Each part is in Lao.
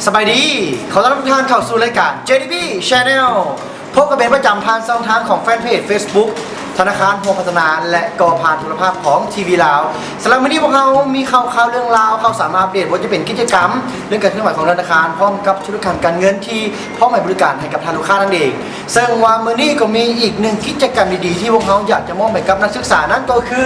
ສະບາຍດີ ຂໍຕ້ອນຮັບທຸກທ່ານເຂົ້າສູ່ລາຍການ ເຈ ດີ ບີ Channel ພົບກັນເປັນປະຈຳຜ່ານຊ່ອງທາງຂອງແຟນເພຈ Facebook ທະນາຄານຮ່ວມພັດທະນາ ແລະ ກໍຜ່ານໂທລະພາບຂອງ ທີວີ ລາວ. ສຳລັບມື້ນີ້ພວກເຮົາມີຂ່າວຄາວເລື່ອງລາວ ຂ່າວສານມາອັບເດດ ບໍ່ວ່າຈະເປັນກິດຈະກຳ ເລື່ອງການເຄື່ອນໄຫວຂອງທະນາຄານ ພ້ອມກັບທຸລະການການເງິນທີ່ພ້ອມໃຫ້ບໍລິການໃຫ້ກັບທ່ານລູກຄ້ານັ້ນເອງ. ເຊິ່ງວ່າມື້ນີ້ກໍມີອີກໜຶ່ງກິດຈະກຳດີໆ ທີ່ພວກເຮົາຢາກຈະມອບໃຫ້ກັບນັກສຶກສາ ນັ້ນກໍຄື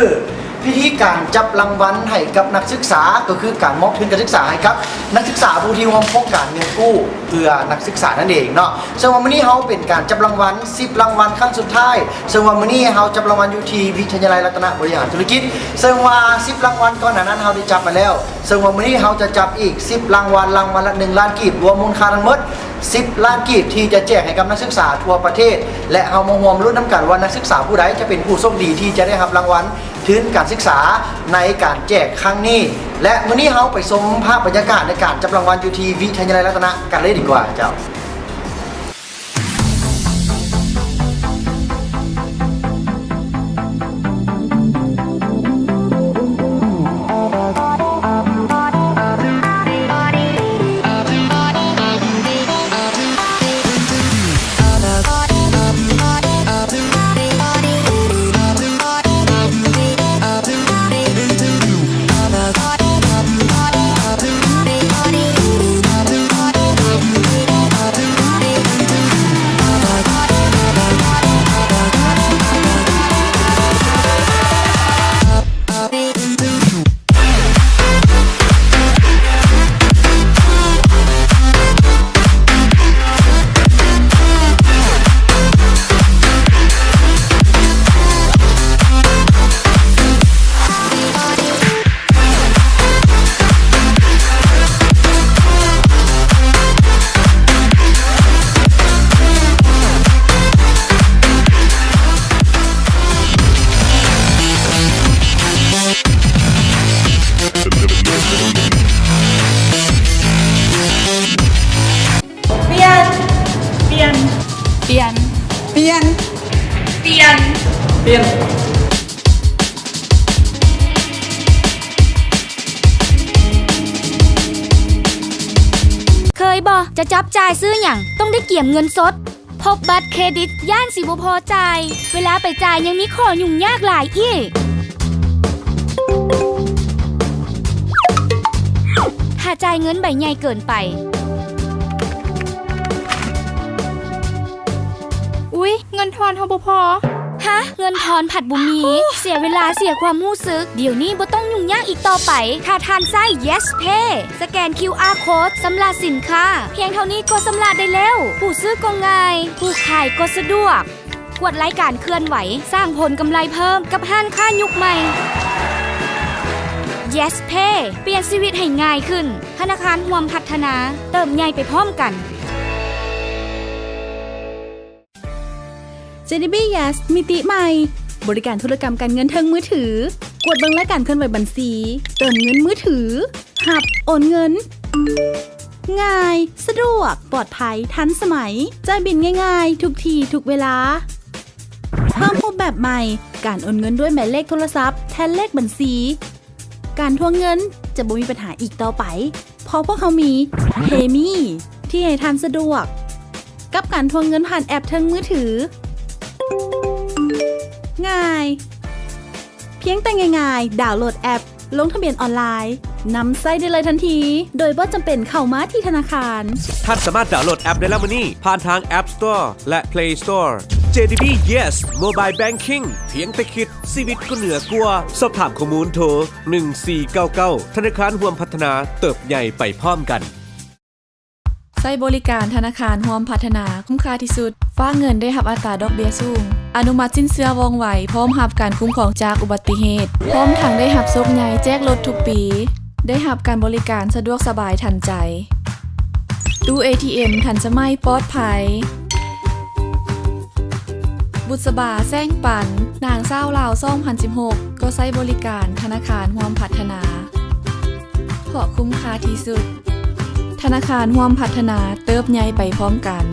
ພິທີການຈັບລາງວັນໃຫ້ກັບນັກສຶກສາ ກໍຄືການມອບທຶນການສຶກສາໃຫ້ກັບນັກສຶກສາຜູ້ທີ່ຮ່ວມໂຄງການເງິນກູ້ເພື່ອນັກສຶກສານັ້ນເອງເນາະ. ເຊິ່ງວ່າມື້ນີ້ເຮົາເປັນການຈັບລາງວັນ ສິບລາງວັນຄັ້ງສຸດທ້າຍ. ເຊິ່ງວ່າມື້ນີ້ເຮົາຈັບລາງວັນຢູ່ທີ່ວິທະຍາໄລລັດຕະນະບໍລິຫານທຸລະກິດ. ເຊິ່ງວ່າສິບລາງວັນກ່ອນໜ້ານັ້ນເຮົາໄດ້ຈັບມາແລ້ວ. ເຊິ່ງວ່າມື້ນີ້ເຮົາຈະຈັບອີກສິບລາງວັນ, ລາງວັນລະໜຶ່ງລ້ານກີບ, ລວມມູນຄ່າທັງໝົດສິບລ້ານກີບ ທີ່ຈະແຈກໃຫ້ກັບນັກສຶກສາທົ່ວປະເທດ ແລະ ເຮົາມາຮ່ວມລຸ້ນນຳກັນວ່ານັກສຶກສາຜູ້ໃດຈະເປັນຜູ້ໂຊກດີທີ່ຈະໄດ້ຮັບລາງວັນ ທຶນການສຶກສາໃນການແຈກຄັ້ງນີ້. ແລະ ມື້ນີ້ເຮົາໄປຊົມພາບບັນຍາກາດໃນການຈັບລາງວັນຢູ່ທີ່ວິທະຍາໄລລັດຕະນະກັນເລີຍດີກວ່າເຈົ້າ. ປ່ຽນ ປ່ຽນ ປ່ຽນ ປ່ຽນ ປ່ຽນ ປ່ຽນ. ເຄີຍບໍ່ ຈະຈັບຈ່າຍຊື້ຫຍັງ ຕ້ອງໄດ້ກຽມເງິນສົດ. ພົບບັດເຄຣດິດ ຢ້ານຊິບໍ່ພໍຈ່າຍ, ເວລາໄປຈ່າຍຍັງມີຂໍ້ຫຍຸ້ງຍາກຫຼາຍອີກ. ຖ້າຈ່າຍເງິນໃບໃຫຍ່ເກີນໄປ. ອຸ໊ຍ ເງິນທອນເຮົາບໍ່ພໍ. ຮະ? ເງິນທອນພັດບໍ່ມີ. ເສຍເວລາ ເສຍຄວາມຮູ້ສຶກ. ດຽວນີ້ບໍ່ຕ້ອງຫຍຸ້ງຍາກອີກຕໍ່ໄປ ຖ້າທ່ານໃຊ້ Yes Pay ສະແກນ ຄິວອາ ໂຄດ ຊຳລະສິນຄ້າ. ພຽງເທົ່ານີ້ກໍຊຳລະໄດ້ແລ້ວ. ຜູ້ຊື້ກໍງ່າຍ, ຜູ້ຂາຍກໍສະດວກ. ກວດລາຍການເຄື່ອນໄຫວ, ສ້າງຜົນກຳໄລເພີ່ມກັບຮ້ານຄ້າຍຸກໃໝ່. Yes Pay ປ່ຽນຊີວິດໃຫ້ງ່າຍຂຶ້ນ. ທະນາຄານຮ່ວມພັດທະນາ, ເຕີບໃຫຍ່ໄປພ້ອມກັນ. ເຈ ດີ ບີ Yes ມິຕິໃໝ່, ບໍລິການທຸລະກຳການເງິນເທິງມືຖື. ກວດເບິ່ງລາຍການເຄື່ອນໄຫວບັນຊີ, ເຕີມເງິນມືຖື, ຮັບ, ໂອນເງິນ, ງ່າຍ, ສະດວກ, ປອດໄພ, ທັນສະໄໝ, ຈ່າຍບິນງ່າຍໆ ທຸກທີ່ທຸກເວລາ. ເພີ່ມຮູບແບບໃໝ່, ການໂອນເງິນດ້ວຍໝາຍເລກໂທລະສັບແທນເລກບັນຊີ. ການທວງເງິນຈະບໍ່ມີບັນຫາອີກຕໍ່ໄປ, ເພາະພວກເຮົາມີ PayMe ທີ່ໃຫ້ທ່ານສະດວກກັບການທວງເງິນຜ່ານແອັບເທິງມືຖື. ງ່າຍ, ພຽງແຕ່ງ່າຍໆ ດາວໂຫຼດແອັບ, ລົງທະບຽນອອນລາຍ, ນຳໃຊ້ໄດ້ເລີຍທັນທີ ໂດຍບໍ່ຈຳເປັນເຂົ້າມາທີ່ທະນາຄານ. ທ່ານສາມາດດາວໂຫຼດແອັບໄດ້ແລ້ວມື້ນີ້ ຜ່ານທາງ App Store ແລະ Play Store. ເຈ ດີ ບີ Yes Mobile Banking ພຽງແຕ່ຄິດ ຊີວິດກໍເໜືອກວ່າ. ສອບຖາມຂໍ້ມູນໂທ ໜຶ່ງສີ່ເກົ້າເກົ້າ. ທະນາຄານຮ່ວມພັດທະນາ, ເຕີບໃຫຍ່ໄປພ້ອມກັນ. ໃຊ້ບໍລິການທະນາຄານຮ່ວມພັດທະນາ ຄຸ້ມຄ່າທີ່ສຸດ. ຝາກເງິນໄດ້ຮັບອັດຕາດອກເບ້ຍສູງ, ອະນຸມັດສິນເຊື່ອວ່ອງໄວ, ພ້ອມຮັບການຄຸ້ມຄອງຈາກອຸບັດຕິເຫດ, ພ້ອມທັງໄດ້ຮັບໂຊກໃຫຍ່ແຈກລົດທຸກປີ, ໄດ້ຮັບການບໍລິການສະດວກສະບາຍທັນໃຈ. ຕູ້ເອທີເອັມທັນສະໄໝປອດໄພ. ບຸດສະບາ ແສງປັນ, ນາງສາວລາວສອງພັນສິບຫົກ ກໍໃຊ້ບໍລິການທະນາຄານຮ່ວມພັດທະນາ ເພາະຄຸ້ມຄ່າທີ່ສຸດ. ທະນາຄານຮ່ວມພັດທະນາ, ເຕີບໃຫຍ່ໄປພ້ອມກັນ.